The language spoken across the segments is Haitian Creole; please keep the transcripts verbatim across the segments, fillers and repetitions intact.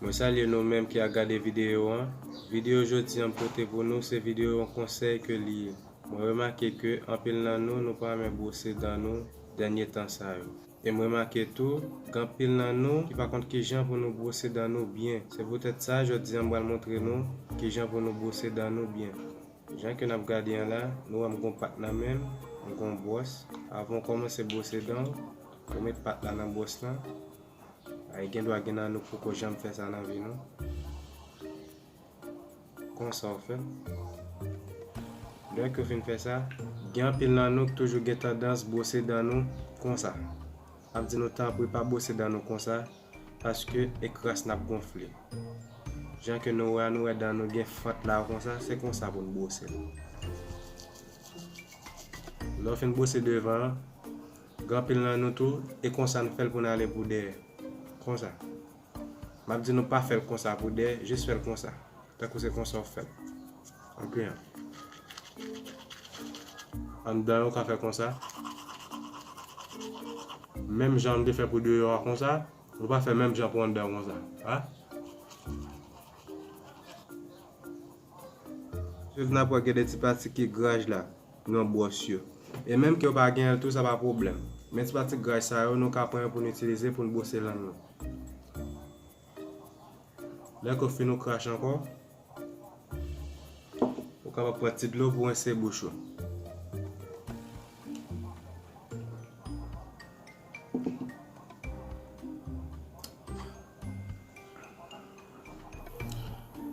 Mwen salye nou menm ki ap gade videyo an. Videyo jodi an m pote pou nou se videyo yon konsèy ke li ye. Mwen remake ke anpil nan nou, nou pa renmen bwose dan nou dènye tan sa yo. E m remake tou, gen anpil nan nou ki pa konn kijan pou nou bwose dan nou byen. Se poutèt sa, jodi an m pral montre nou kijan pou nou bwose dan nou byen. Jan ke n ap gade an la, nou wè m gon pat nan men m, m gon bwòs. Avan w kòmanse bwose dan w, ou met pat la nan bwòs lan. Ay, gen dwa gen nan nou poko janm fè sa nan vi nou. Konsa w fè l. Lè ke w fin fè sa, gen anpil nan nou ki toujou gen tandans bwose dan nou konsa. M ap di nou tanpri pa bwose dan nou konsa, paske e kras n ap gonfle. Jan ke nou wè a, nou wè dan nou gen fant la konsa, se konsa pou n bwose l. Lè w fin bwose devan an, gen anpil nan nou tou, e konsa n fè l pou n ale pou dèyè. Konsa. M ap di nou pa fè l konsa pou dèyè, jis fè l konsa. Tankou se konsa w fè l. Anpil. Anndan yo ka fè konsa. Menm jan m te fè pou deyò a konsa, nou pa fè menm jan pou anndan yo konsa. A? Swiv n ap wè gen de ti pati ki graj la nan bwòs yo. E menm ke w pa genyen l tou, sa pa pwoblèm. Men ti pati graj sa yo, nou ka pran yo pou n itilize pou n bwose lang nou. Lè ke w fin ou krache ankò, ou kapab pran ti dlo pou w rense bouch ou.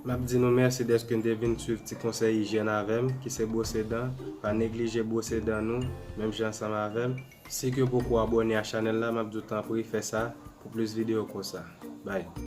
M ap di nou mèsi dèske n te vin swiv ti konsèy ijyèn avè m, ki se bwose dan. Pa neglije bwose dan nou, menm jan ansanm avè m. Si ke w poko abòne a chanèl la, m ap di w tanpri fè sa pou plis videyo konsa. Bye.